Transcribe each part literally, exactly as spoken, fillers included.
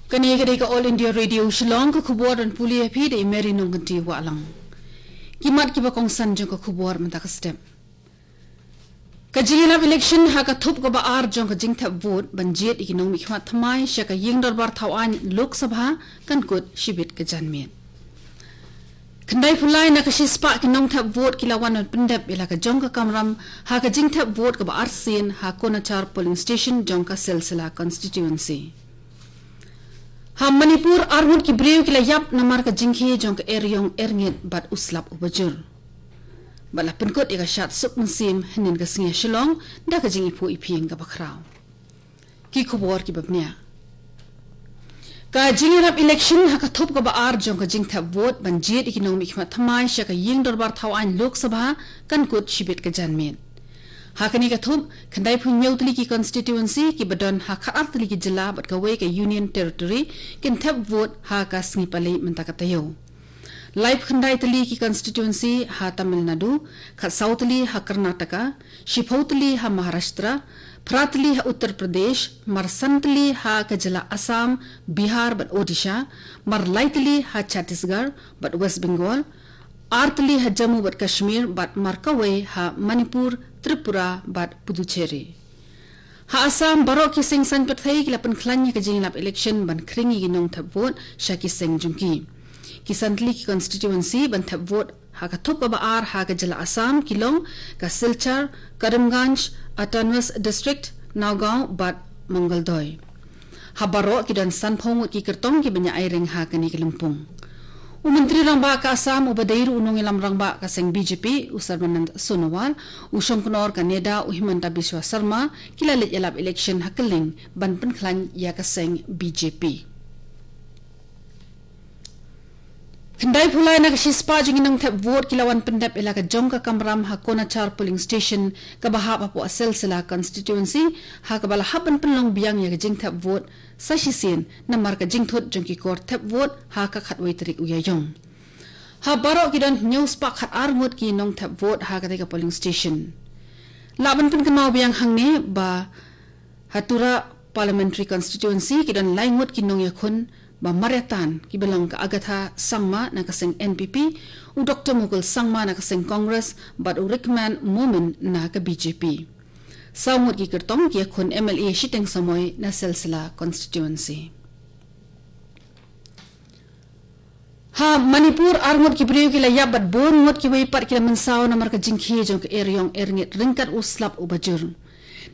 Kane ka dei ka All India Radio Shillong, ka khubor ban pule ïa phi da i Mary Nongkynti Wahlang. Ki mat kiba kongsan jong ka khubor mynta ka step. Ka jingïalap election ha ka thup kaba ar jong ka jingthep vote ban jied ïa ki nongmihkhmat thymmai sha ka ïing dorbar thaw aiñ Lok Sabha kan kut shibit ka janmiet. Khyndai phew lai na ka shispah ki nongthep vote ki la wan ban pyndep ïa la ka jong ka kamram ha ka jingthep vote kaba arsien ha Konachar polling station jong ka Silsila constituency. Ha Manipur, arngut ki briew ki la ïap namar ka jingkhie jong ka eriong erngit bad u slap uba jur. Bad la pynkut ïa ka shad suk mynsiem hynnin ka sngi ha Shillong da ka jingiphuh iphieng kaba khraw. Ki khubor kiba bniah. Ka jingïalap election ha ka thup kaba ar jong ka jingthep vote ban jied ïa ki nongmihkhmat thymmai sha ka ïing dorbar thaw aiñ Lok Sabha kan kut shibit ka janmiet. Ha kane ka thup, khyndai phew hynñiew tylli ki constituency kiba don ha khatar tylli ki jylla bad kawei ka Union Territory kin thep vote ha ka sngi Palei mynta ka taïew. Laiphew khyndai tylli ki constituency ha Tamil Nadu, khatsaw tylli ha Karnataka, shiphew tylli ha Maharashtra, phra tylli ha Uttar Pradesh, mar san tylli ha ka jylla Assam, Bihar bad Odisha, mar lai tylli ha Chhattisgarh bad West Bengal, ar tylli ha Jammu bad Kashmir bad mar kawei ha Manipur, Tripura bad Puducherry. Ha Assam, baroh ki seng saiñ pyrthei ki la pynkhlaiñ ïa ka jingïalap election ban khring ïa ki nongthep vote sha ki seng jong ki. Ki san tylli ki constituency ban thep vote ha ka thup kaba ar ha ka jylla Assam ki long ka Silchar, Karimganj, Autonomous District, Nagaon bad Mangaldoy. Ha baroh ki don sanphew ngut ki kyrtong kiban ïa aireng ha kane ka lympung. U Myntri Rangbah ka Assam uba dei ruh u nongïalam rangbah ka seng B J P, u Sarbanand Sonowal, u shongknor ka NEDA u Himanta Biswa Sarma, ki la leit ïalap election ha kylleng ban pynkhlaiñ ïa ka seng B J P. Khyndai phew lai na ka shispah jong ki nongthep vote ki la wan pyndep ïa la ka jong ka kamram ha Konachar polling station kaba hap hapoh Silsila constituency, ha kaba la hap ban pynlong biang ïa ka jingthep vote sa shisien namar ka jingthut jong ki kor thep vote ha ka khatwei tarik u Ïaïong. Ha baroh ki don hynñiew spah khatar ngut ki nongthep vote ha katei ka polling station. Lah ban pynkynmaw biang hangne ba ha Tura Parliamentary Constituency ki don lai ngut ki nongïakhun ba marïatan kiba long ka Agatha Sangma na ka seng N P P, u Doctor Mukul Sangma na ka seng Congress bad u Rikman Momin na ka B J P. Saw ngut ki kyrtong ki ïakhun M L A shiteng samoi na Silsila constituency. Ha Manipur, ar ngut ki briew ki la ïap bad bun ngut kiwei pat ki la mynsaw namar ka jingkhie jong ka eriong erngit ryngkat u slap uba jur.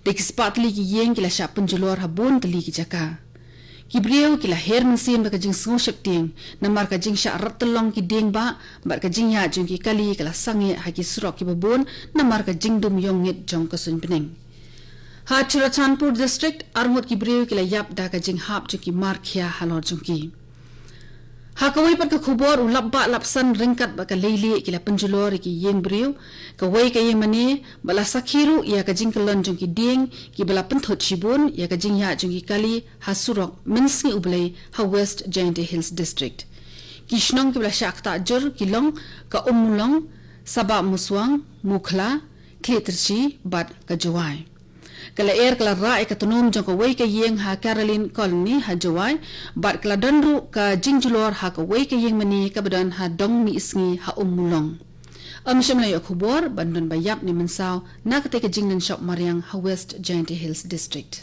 Dei ki spah tylli ki ïing ki la shah pynjulor ha bun tylli ki jaka. Ki briew ki la her mynsiem da ka jingsngew sheptieng namar ka jingshah rat tyllong ki dieng bah bad ka jingïaid jong ki kali ka la sangeh ha ki surok kiba bun namar ka jingdum ïong ngit jong ka suiñ bneng. Ha Churachandpur District, ar ngut ki briew ki la ïap da ka jinghap jong ki mar khia halor jong ki. Ha kawei pat ka khubor, u lap bah lap san ryngkat bad ka leilieh ki la pynjulor ïa ki ïing briew, kawei ka ïing mane, bad la sakhi ruh ïa ka jingkyllon jong ki dieng kiba la pynthut shibun ïa ka jingïaid jong ki kali ha surok Mynsngi U Blei ha West Jaintia Hills District. Ki shnong kiba la shah ktah jur ki long ka Ummulong, Sabah Muswang, Mukhla, Khliehtyrshi bad ka Jowai. Ka lyer ka la rah ïa ka tnum jong kawei ka ïing ha Caroline Colony ha Jowai, bad ka la don ruh ka jingjulor ha kawei ka ïing mane kaba don ha Dong Mihsngi ha Ummulong. Ym shym la ïoh khubor ban don ba ïap ne mynsaw na katei ka jingdon shop mariang ha West Jaintia Hills District.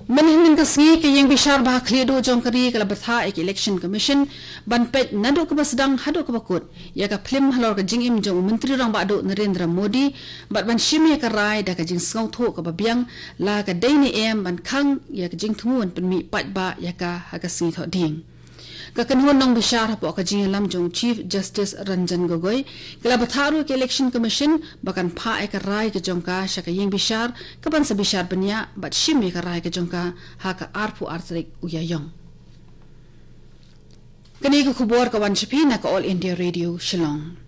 Mynhynnin ka sngi, ka ïing bishar ba ha khlieh duh jong ka ri ka la bthah ïa ka Election Commission ban peit naduh kaba sdang haduh kaba kut ïa ka phlim halor ka jingim jong u Myntri Rangbah Duh Narendra Modi, bad ban shim ïa ka rai da ka jingsngewthuh kaba biang la ka dei ne em ban khang ïa ka jingthmu ban pynmih paidbah ïa ka ha ka sngi Thohdieng. Ka kynhun nongbishar hapoh ka jingïalam jong u Chief Justice Ranjan Gogoi ka la bthah ruh ïa ka Election Commission ba kan phah ïa ka rai ka jong ka sha ka ïing bishar kaban sa bishar bniah bad shim ïa ka rai ka jong ka ha ka arphew ar tarik u Ïaïong. Kane ka khubor ka wan sha phi na ka All India Radio Shillong.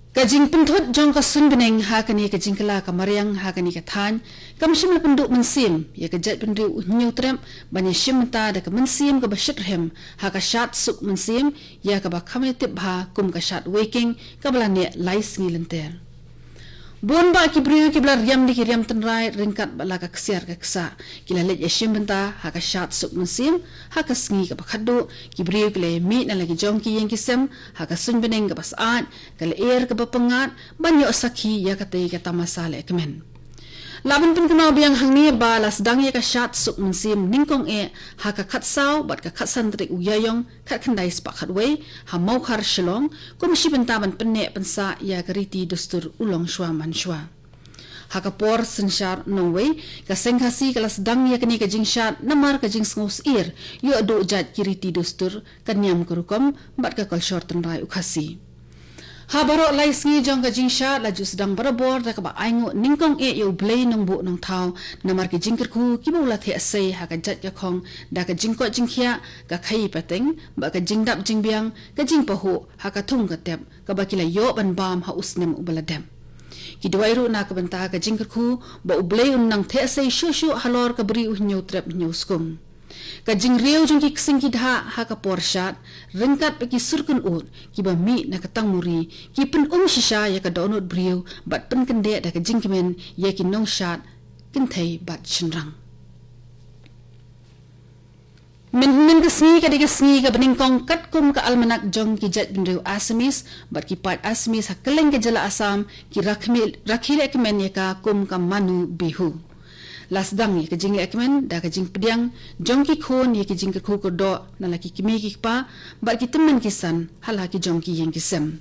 Ka jingpynthut jong ka suiñ bneng ha kane ka jingkylla ka mariang ha kane ka thaiñ kam shym la pynduh mynsiem ïa ka jaitbynriew u Hynñiewtrep ban ïashim bynta da ka mynsiem kaba shitrhem ha ka shad suk mynsiem ïa kaba kham ïatip bha kum ka shad weiking kaba la neh lai sngi lynter. Bun bah ki briew kiba la riam da ki riam tynrai ryngkat bad la ka ksiar ka ksah, ki la leit ïashim bynta ha ka shad suk mynsiem. Ha ka sngi kaba khatduh, ki briew ki la ïamih na la ki jong ki ïing ki sem ha ka suiñ bneng kaba syaid, ka lyer kaba pyngngad, ban ïoh sakhi ïa katei ka tamasa lehkmen. Lah ban pynkynmaw biang hangne ba la sdang ïa ka shad suk mynsiem nyngkong eh ha ka khatsaw bad ka khatsan tarik u Ïaïong khatkhyndai spah khatwei, ha Mawkhar Shillong, kum shi bynta ban pynneh pynsah ïa ka riti dustur u long shwa man shwa. Ha ka por synshar nongwei, ka Seng Khasi ka la sdang ïa kane ka jingshad namar ka jingsngew syier ïoh duh jait ki riti dustur, ka niam ka rukom bad ka kolshor tynrai u Khasi. Ha baroh lai sngi jong ka jingshad la ju sdang barabor da kaba ainguh nyngkong eh ïa U Blei Nongbuh Nongthaw namar ki jingkyrkhu kiba u la theh sei ha ka jait ka khong da ka jingkoit jingkhiah, ka khaïi pateng bad ka jingdap jingbiang, ka jingpahuh ha ka thung ka tep kaba ki la ïoh ban bam ha u snem uba la dep. Ki duwai ruh na ka bynta ka jingkyrkhu ba U Blei un nang theh sei shuh shuh halor ka bri u Hynñiewtrep Hynñiewskum. Ka jingriew jong ki ksing ki dhah ha ka por shad, ryngkat bad ki sur kynud kiba mih na ka tangmuri, ki pynum shisha ïa ka dohnud briew bad pynkyndeh da ka jingkmen ïa ki nongshad kynthei bad shynrang. Mynhynnin ka sngi ka dei ka sngi kaba nyngkong katkum ka almanak jong ki jaitbynriew Assamese bad ki paid Assamese ha kylleng ka jylla Assam ki rakhe, rakhe lehkmen ïa ka kum ka Manu Bihu. La sdang ïa ka jinglehkmen da ka jingpdiang jong ki khun ïa ki jingkyrkhu kyrdoh na la ki kmie ki kpa bad ki tymmen ki san ha la ki jong ki ïing ki sem.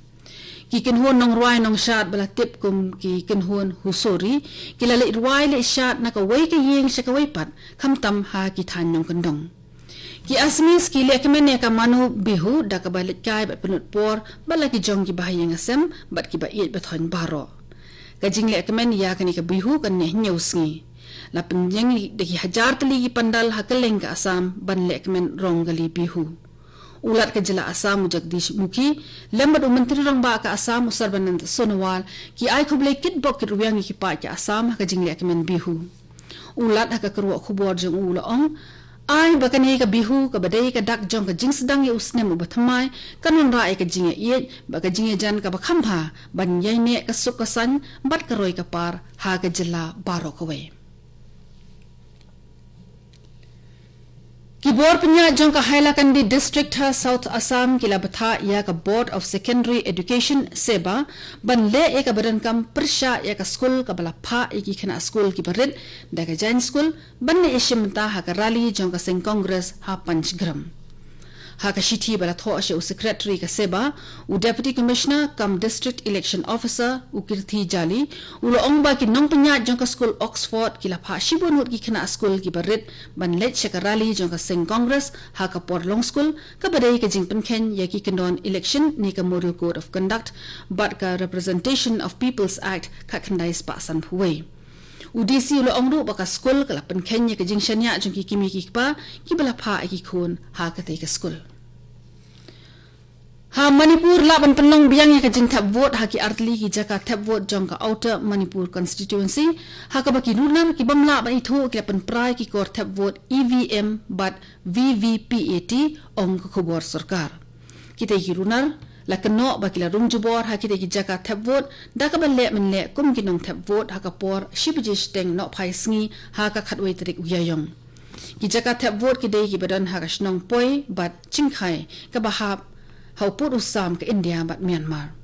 Ki kynhun nongrwai nongshad ba la tip kum ki kynhun Husori, ki la leit rwai leit shad na kawei ka ïing sha kawei pat, khamtam ha ki thaiñ nongkyndong. Ki Assamese ki lehkmen ïa ka Manu Bihu da kaba leit kai bad pynlut por bad la ki jong ki bahaïing hasem bad kiba ïeit bathoiñ baroh. Ka jinglehkmen ïa kane ka Bihu kan neh hynñiew sngi. La pynïeng da ki hajar tylli ki pandal ha kylleng ka Assam ban lehkmen rong kali Bihu. U Lat ka jylla Assam u Jagdish Mukhi lem bad u Myntri Rangbah ka Assam u Sarbananda Sonowal ki ai khublei kitbok kitrwiang ïa ki paid ka Assam ha ka jinglehkmen Bihu. U Lat ha ka kyrwoh khubor jong u u la ong, ai ba kane ka Bihu kaba dei ka dak jong ka jingsdang ïa u snem uba thymmai kan wanrah ïa ka jingïaieit bad ka jingïajan kaba kham bha ban ïaineh ka suk ka saiñ bad ka roi ka par ha ka jylla baroh kawei. Ki bor pynïaid jong ka Hailakandi District ha South Assam ki la bthah ïa ka Board of Secondary Education, SEBA, ban leh ïa kaba donkam pyrshah ïa ka skul kaba la phah ïa ki khynnah skul kiba rit da ka jaiñ skul ban leit ïashim bynta ha ka rally jong ka seng Congress ha Panchgram. Ha ka shithi ba la thoh sha u Secretary ka SEBA, u Deputy Commissioner cum District Election Officer, u Kirthi Jali, u la ong ba ki nongpynïaid jong ka skul Oxford ki la phah shibun ngut ki khynnah skul kiba rit ban leit sha ka rally jong ka seng Congress ha ka por long skul, kaba dei ka jingpynkheiñ ïa ki kyndon election ne ka Model Code of Conduct bad ka Representation of People's Act khatkhyndai spah sanphew wei. U D C u la ong ruh ba ka skul ka la pynkheiñ ïa ka jingshaniah jong ki kmie ki kpa kiba la phah ïa ki khun ha katei ka skul. Ha Manipur, lah ban pynlong biang ïa ka jingthep vote ha ki artylli ki jaka thep vote jong ka Outer Manipur Constituency, ha kaba ki runar ki bym lah ban ithuh ki la pynpra ïa ki kor thep vote E V M bad V V P A T, ong ka khubor sorkar. Kitei ki runar la kynnoh ba ki la rung jubor ha kitei ki jaka thep vote da kaba leh mynleh kum ki nongthep vote ha ka por shi baje shiteng nohphai sngi ha ka khatwei tarik u Ïaïong. Ki jaka thep vote ki dei kiba don ha ka shnong Poi bad Chingkhai kaba hap ha u pud u sam ka India bad Myanmar.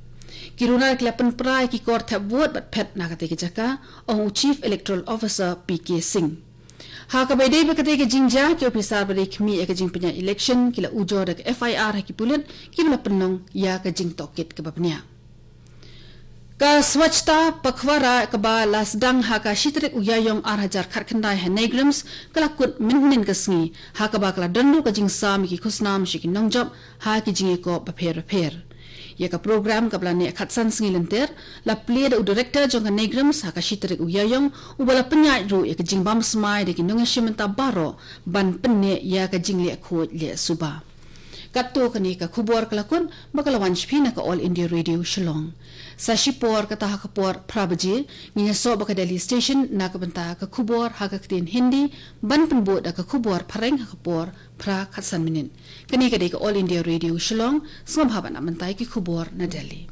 Ki runar ki la pynpra ïa ki kor thep vote bad phet na katei ka jaka, ong u Chief Electoral Officer P K Singh. Ha kaba ïadei bad katei ka jingjia, ki ophisar ba dei khmih ïa ka jingpynïaid election ki la ujor da ka F I R ha ki pulit kiba la pynlong ïa ka jingtohkit kaba bniah. Ka Swachhata Pakhwada kaba la sdang ha ka shi tarik u Ïaïong ar hajar khatkhyndai ha NEIGRIHMS ka la kut mynhynnin ka sngi, ha kaba ka la don ruh ka jingsam ïa ki khusnam sha ki nongjop ha ki jingïakop bapher bapher. Ïa ka program kaba la neh khatsan sngi lynter la plie da u Director jong ka NEIGRIHMS ha ka shi tarik u Ïaïong, uba la pynïaid ruh ïa ka jingbam smai da ki nongïashim bynta baroh ban pynneh ïa ka jingleh khuid leh suba. Katto kane ka khubor ka la kut ba ka la wan sha phi na ka All India Radio Shillong. Sa shipor kata ha ka por phra baje ngin ïasoh bad ka Delhi Station na ka bynta ka khubor ha ka ktien Hindi, ban pynbud da ka khubor Phareng ha ka por phra khatsan minit. Kane ka dei ka All India Radio Shillong, sngewbha ban ap mynta ïa ki khubor na Delhi.